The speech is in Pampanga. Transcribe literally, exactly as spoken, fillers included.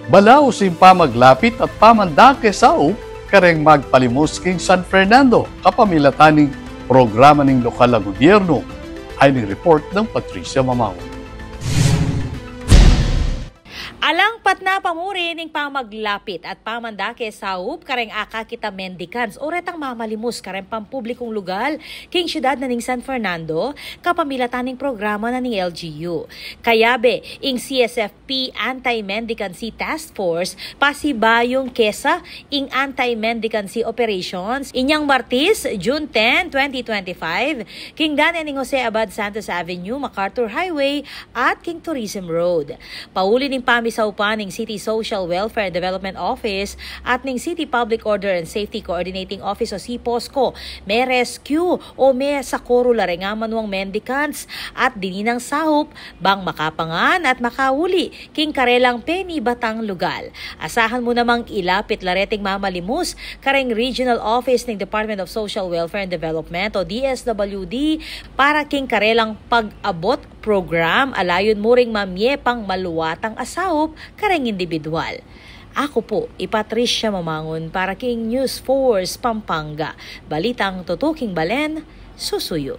Balaus ing pamaglapit at pamandake saup kareng magpalimus king San Fernando kapamilatan ning programa ning lokal a gobyerno. Ay ning report nang Patricia Mamangun. Alang patna pa mu rin ing pamaglapit at pamandake saup kareng akakit a mendicants o retang mamalimus kareng pampublikung lugal king syudad na ning San Fernando kapamilatan ning programa na ning L G U. Kayabe ing C S F P Anti-Mendicancy Task Force pasibayung kesa ing anti-mendicancy operations inyang Martis, June ten, twenty twenty-five, king dane ning Jose Abad Santos Avenue, MacArthur Highway, at king Tourism Road. Pauli ning pamisaupan ning City Social Welfare and Development Office at ning City Public Order and Safety Coordinating Office o C POSCO, me-rescue o mesakoru la reng amanuang mendicants at dininang saup bang makapangan at makauli king karelang penibatang lugal. Asahan mu namang ilapit la reting mamalimus kareng Regional Office ning Department of Social Welfare and Development o D S W D para king karelang pag-abot program a layun mu ring mamie pang maluwatang a saup kareng indibidwal. Aku pu i Patricia Mamangun para king News Force Pampanga. Balitang tutuking balen, susuyu.